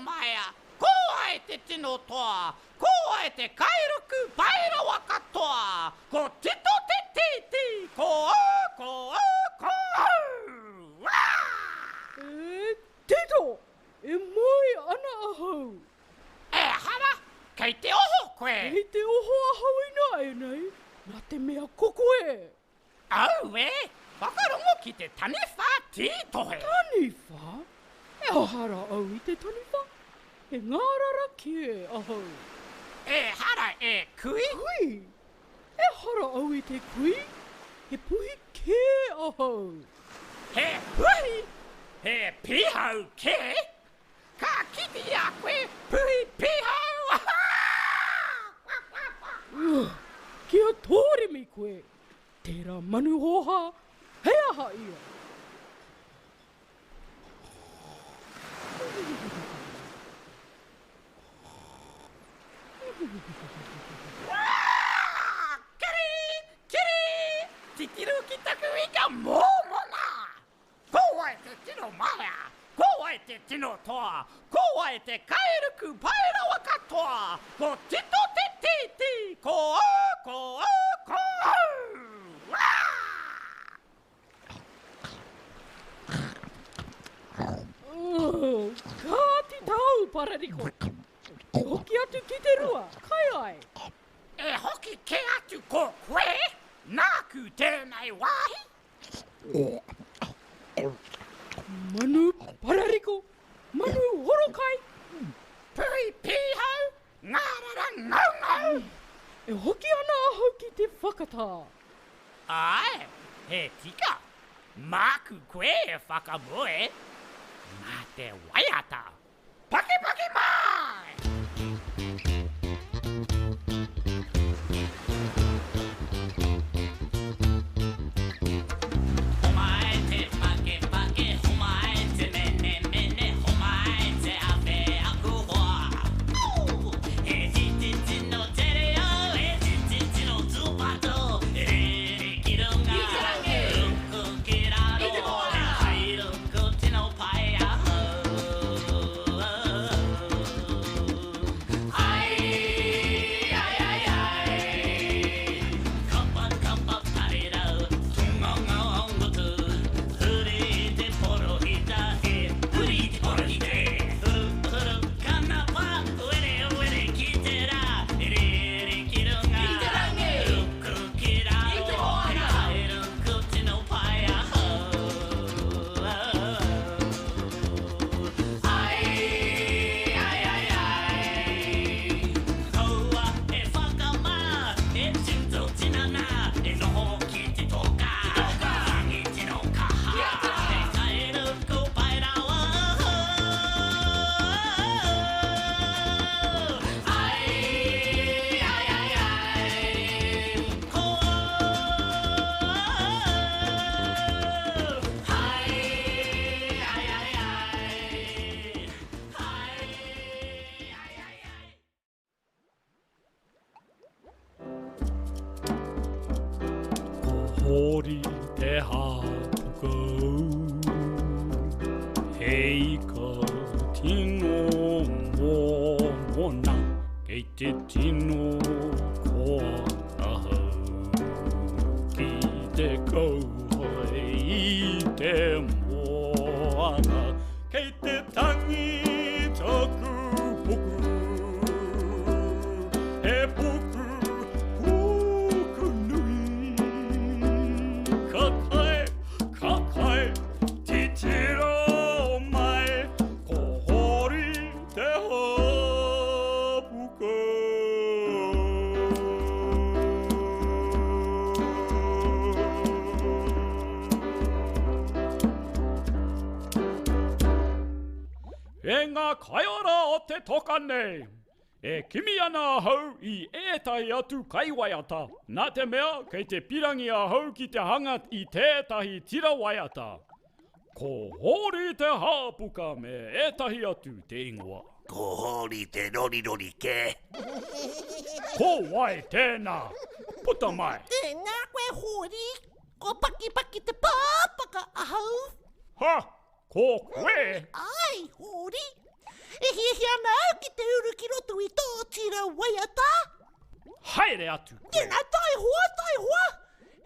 maia, ko wai te tino toa, ko wai te kairuku pai rawa katoa, ko Tito te tītī, ko au, ko au, ko au! Wah! E Tito, e moe ana ahau. Ehara, kei te oho koe. Kei te oho ahau ināianei, nā te mea ko koe. Auē! Whakarongo ki te taniwha tītohe! Taniwha? Ehara au i te taniwha, he ngārara kē ahau. Ehara e kui! Kui? Ehara au i te kui, he puhi kē ahau. He puhi? He pīhau kē? Ka kite i a koe, puhi pīhau! Ugh! Kia tōremi koe! Tērā manu hōhā, he aha ia? Kiri! Kiri! Titiro ki taku ika mōmona! Ko wai te tino maea? Ko wai te tino toa? Ko wai te kairuku pai rawa katoa? Ko Tito te tītī, ko au, ko au, ko au! Wah! Oh, kāti tāu, Parariko. E hoki atu ki te rua, kai ai. E hoki kē atu ko koe, nāku tēnei wāhi. Manu parariko, manu horokai. Puhi pīhau, ngārara ngaungau. E hoki ana ahau ki te whakatā. Āe, he tika. Māku koe e whakamoe. Mā te waiata. Pakipaki mai! Homai te pakepake, homai te menemene, homai te awhe aku hoa. He titi tino te reo, he titi tino tūpato, rere ki runga, ruku ki raro, he kairuku tino pai ahau. Kaua e whakamā, e tito tinana, e noho ki te toka, rangi tino kaha, he kairuku pai rawa. Ai, ai, ai, ai, ko Ai, ai, ai, ai, ai, ai, ai, ai. Ko Hori te hāpuka He ika tino mōmona Kei te tino koa ahau Ki te kauhae i te moana Kei te tangi taku puku He puku, puku nui Ka kai, ka kai, titiro mai Ko Hori te hapuka E ngā kaiora o te toka nei, e kimi ana ahau i ētahi atu kaiwaiata, nā te mea kei te pirangi ahau ki te hanga i tētahi tira waiata. Ko Hōri Te Hāpuka me ētahi atu te ingoa. Ko Hōri Te Rorirori kē. Ko wai tēnā? Puta mai! Tēnā koe Hōri, ko Pakipaki te pāpaka ahau. Ha! Ko koe? Āe, Hōri. E hiahia ana au ki te uru ki roto i tō tira waiata. Haere atu koe. Tēnā, taihoa, taihoa!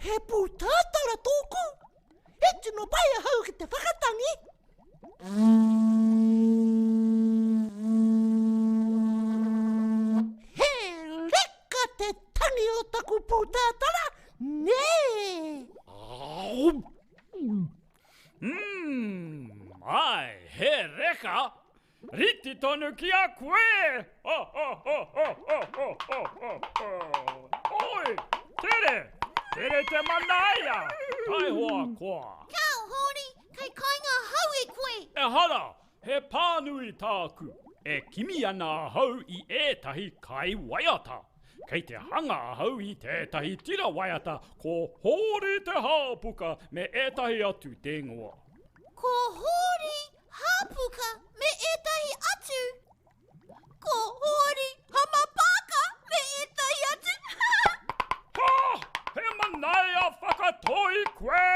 He pūtātara tōku. He tino pai ahau ki te whakatangi. He reka te tangi o taku pūtātara, nē? Mm, ai, he reka! Rite tonu ki a koe! Ha, ha, ha, ha, ha, ha, ha, ha, ha. Oi, tere! Tere te manaia! Taihoa koa! Kia hori, kei kainga ahau e koe! Ehara, he pānui tāku. E kimi ana ahau i ētahi kaiwaiata. Kei te hanga ahau i tētahi tira waiata ko Hōri Te Hāpuka me ētahi atu te ingoa. Ko Hōri Hāpuka me ētahi atu? Ko Hōri Hamapāka me ētahi atu? Ha! He manaia whakatoi koe!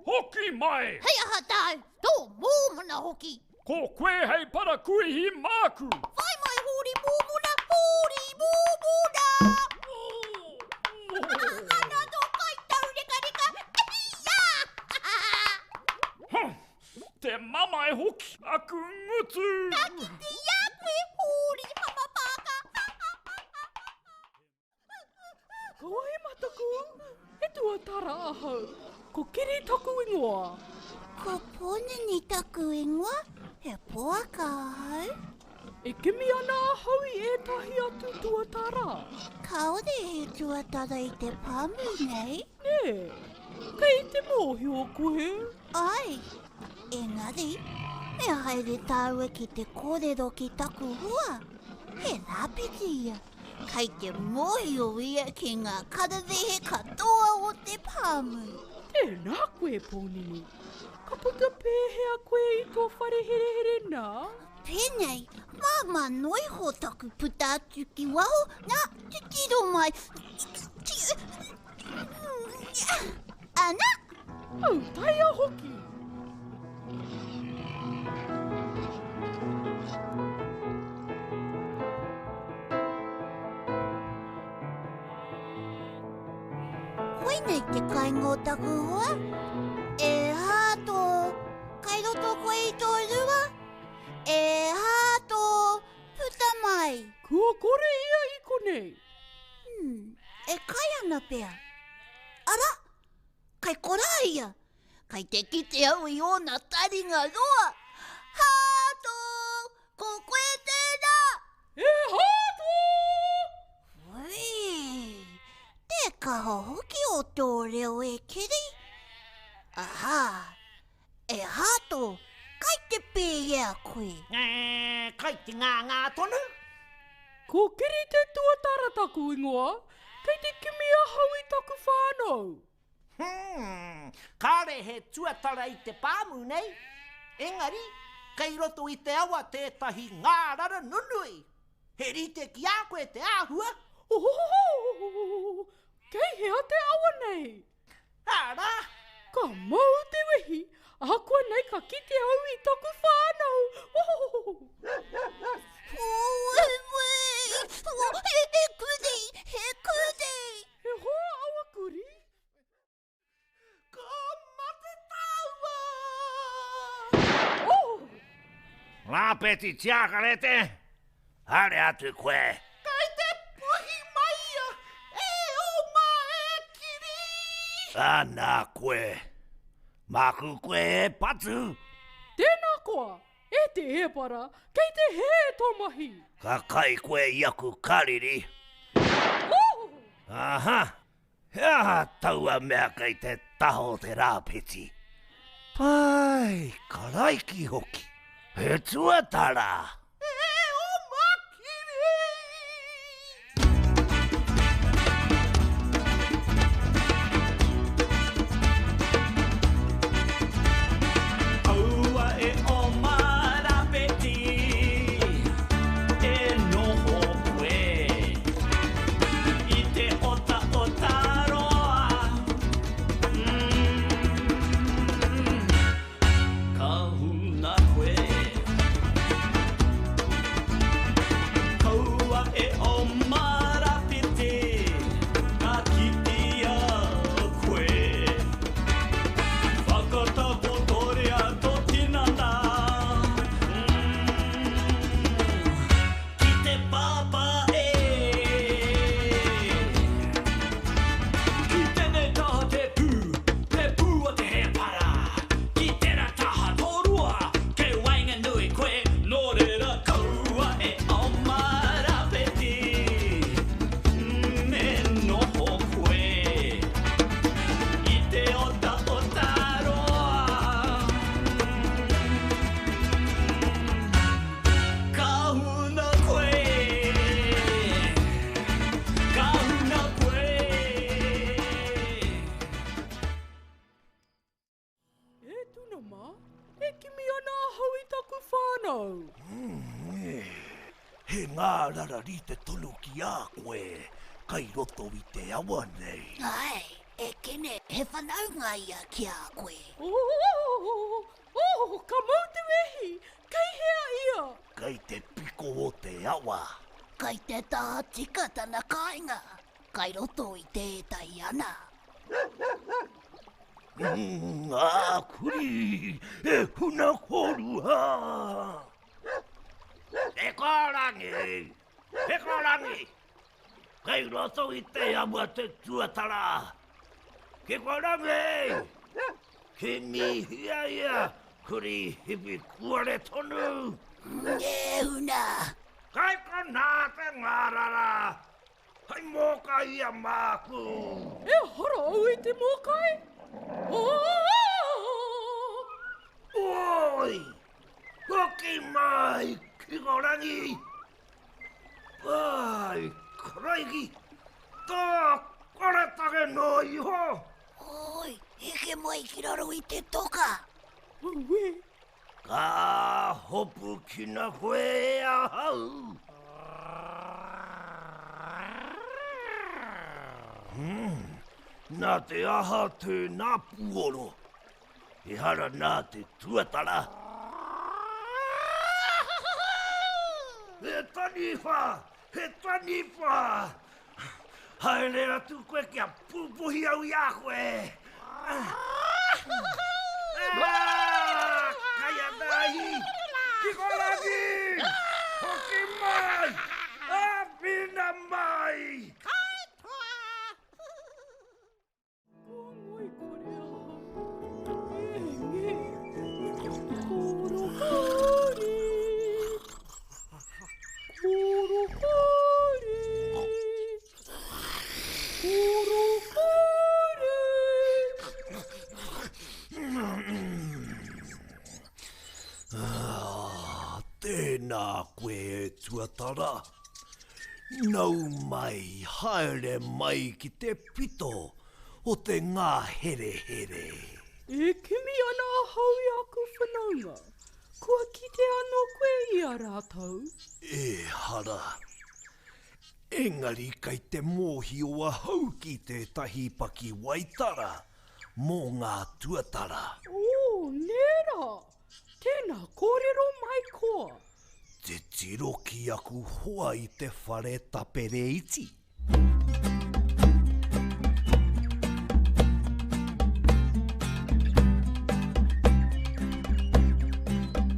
Hoki mai! Hei aha tāu, tō mōmona hoki! Ko koe hei parakuihi māku! Whai mai Hōri Mōmona, Hōri Mōmona! Ana tō kai taurekareka, ia! Huh! Te mamae hoki aku ngutu! Ka kite i a koe, Hōri Hamapāka! Kaua e mataku, he tuatara ahau. Ko Kiri taku ingoa. Ko Ponini taku ingoa, he poaka ahau. E kimi ana ahau i ētahi atu tuatara. Kāore he tuatara i te pāmu nei. Nē, kei te mōhio koe? Āe, engari, me haere tāua ki te kōrero ki taku hoa. He rāpiti ia. Kei te mōhio ia ki ngā kararehe katoa o te pāmu. Tēnā koe, Pōnini. Ka puta pēhea koe i tō whare herehere nā? Pēnei, māmā noa iho taku puta atu ki waho, nā, titiro mai. Ana! Autaia hoki! Koinei te kainga o taku hoa. E hā tō, kai roto koe i tō rua. E hā tō, puta mai. Kua kore ia i konei. Hmm, e kai ana pea. Ara, kai korā ia. Kai te kite au i ōna taringa roa. Hāto! Ko koe tērā! E Hāto! Ui! Te kaha hoki o tō reo e Kiri. Aha! E Hāto, kai te pēhea koe? E, kai te ngāngā tonu. Ko Kiri Te Tuatara taku ingoa, kei te kimi ahau i taku whānau. Hmm, kāre he tuatara i te pāmu nei. Engari, kei roto i te awa tētahi ngārara nunui. He rite ki a koe te āhua. Ohohoho! Kei hea te awa nei? Arā! Ka mau te wehi, ahakoa nei ka kite au i taku whānau. Ohohoho! He kurī! He kurī! He hoa awa kurī? Ka mate tāua! Oh! Rāpeti tiakarete, haere atu koe. Kei te puhi mai ia, e oma e Kiri! Ana koe. Māku koe e patu. Tēnā koa, e te hēpara, kei te hē tō mahi. Ka kai koe i aku kariri. Oh! Aha! He aha taua mea kei te taha o te rāpeti? Pai, karaiki hoki. He tuatara! E oma kiri! Aua e oma rāpeti, e noho koe. I te otaota roa. Ka huna koe. ngārara rite tonu ki a koe kai roto i te awa nei. Āe, e Kene, he whanaunga ia ki a koe. Oh, oh, ka mau te wehi! Kei hea ia? Kai te piko o te awa. Kai te taha tika tana kāinga, kai roto i tētahi ana. Ngā kurī e huna kōrua! Hikorangi! Hikorangi! Kei roto i te awa te tuatara! Hikorangi! Kimihia ia, kurī hipi kuare tonu! E huna! Kai konā te ngārara! Hei mōkai ia māku! Ehara au i te mōkai! Oi! Hoki mai, Kikorangi! Ai, Karaiki! Tō koretake noa iho! Oi, heke mai ki raro i te toka! Auē! Ka hopukina koe e ahau. Hmm, nā te aha tēnā puoro? Ehara nā te tuatara. He taniwha! He taniwha! Haere atu koe kia pūpuhi au i a koe! Ah! Kai ana ahi! Kikorangi! Hoki mai! Āwhina mai! Kua ngoikore ahau. E nge. Korokori. Korokori. Korokori. Ah, tēnā koe e Tuatara. Nau mai, haere mai ki te pito o te ngāherehere. E kimi ana ahau i aku whanaunga. Kua kite anō koe i a rātou? Ehara. Engari kei te mōhio ahau ki tētahi pakiwaitara mō ngā tuatara. Ō, nē rā? Tēnā, kōrero mai koa. Titiro ki aku hoa i te whare tapere iti.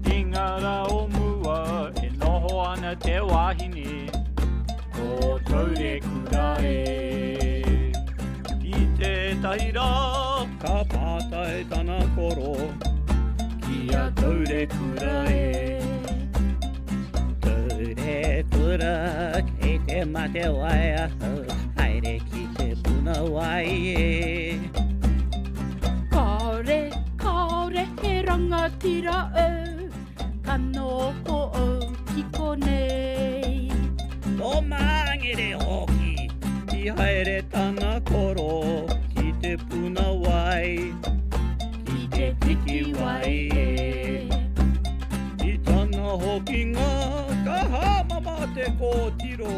I ngā rā o mua e noho ana te wahine, ko Taurekura e. I tētahi rā ka pātai tana koro, Ki a Taurekura e. Taurekura, kei te mate wai ahau, haere ki te puna wai e. Kāore, kāore he rangatira au, ka noho au ki konei. Tō māngere hoki. I haere tana koro ki te puna wai. Ki te tiki wai e. I tana hokinga ka hāmama te kōtiro.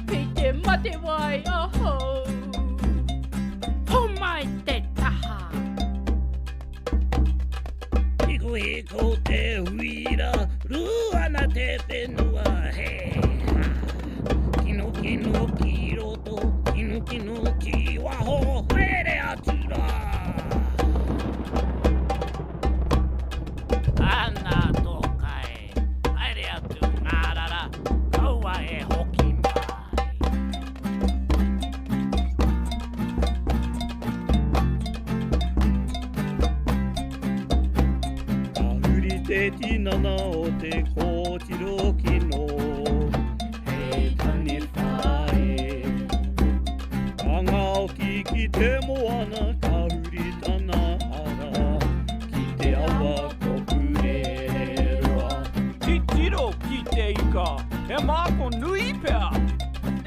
Kei te mate wai ahau. Homai te taha. Hikohiko te uira, rū ana te whenua, he ha. Kinokino ki roto, kinokino ki waho, haere atu rā. Ana tō kai, haere atu ngārara, kaua e hoki mai. Ka huri te tinana o te kōtiro kino, hei taniwha e. Ka ngaoki ki te moana, ka huri tana ara ki te awa ko Purereroa. Titiro ki te ika, he māko nui pea.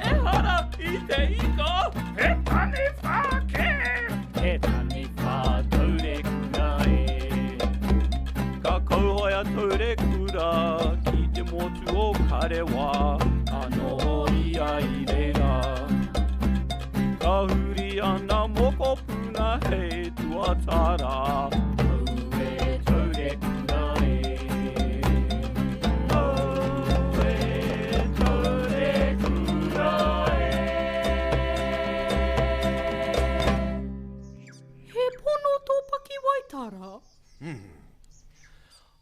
Ehara i te ika, he taniwha kē! He taniwha taurekura e. Ka kauhoe a Taurekura ki te motu o Karewa. tuatara. Aue taurekura e. Aue taurekura e. He pono tō pakiwaitara?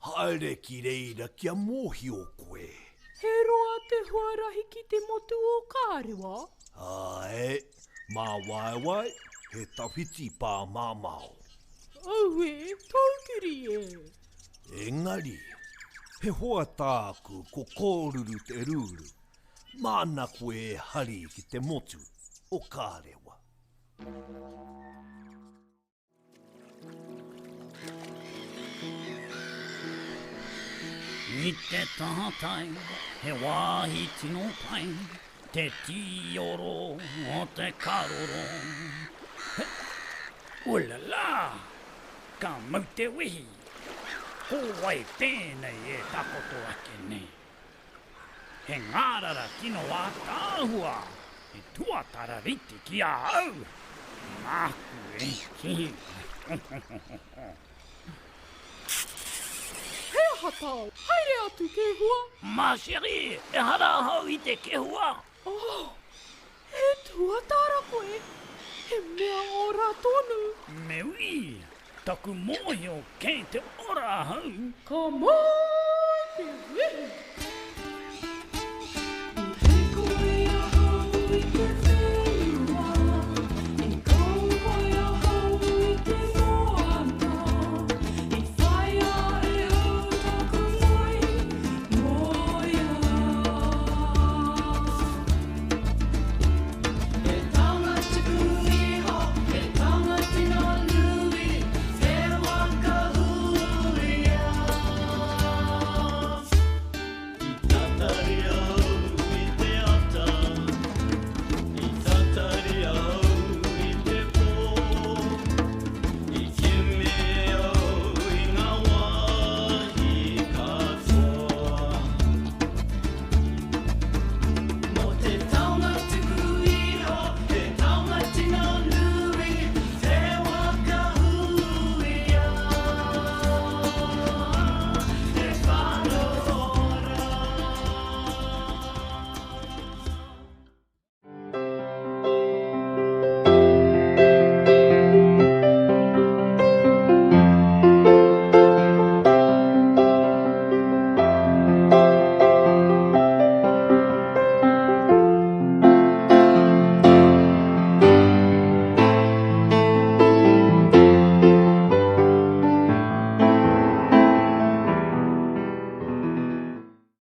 Haere ki reira kia mōhio koe. He roa te huarahi ki te motu o Kārewa? Āe, mā waewae, he tawhiti pāmamao. Auē, taukiri e! Engari, he hoa tāku ko Kōruru te Ruru, māna koe e hari ki te motu o Kārewa. I te tahatai, he wāhi tino pai, te tīoro o te karoro. He, ulala! Ka mau te wehi! Ko wai tēnei e takoto ake nei? He ngārara tino ātaahua, he tuatara rite ki a au! Māku e kī! He aha tāu? Haere atu, kēhua! Ma chérie, ehara ahau i te kēhua! Oh, he tuatara koe! He mea ora tonu! Me ui, Taku mōhio kei te ora ahau. Ka mau te wehi!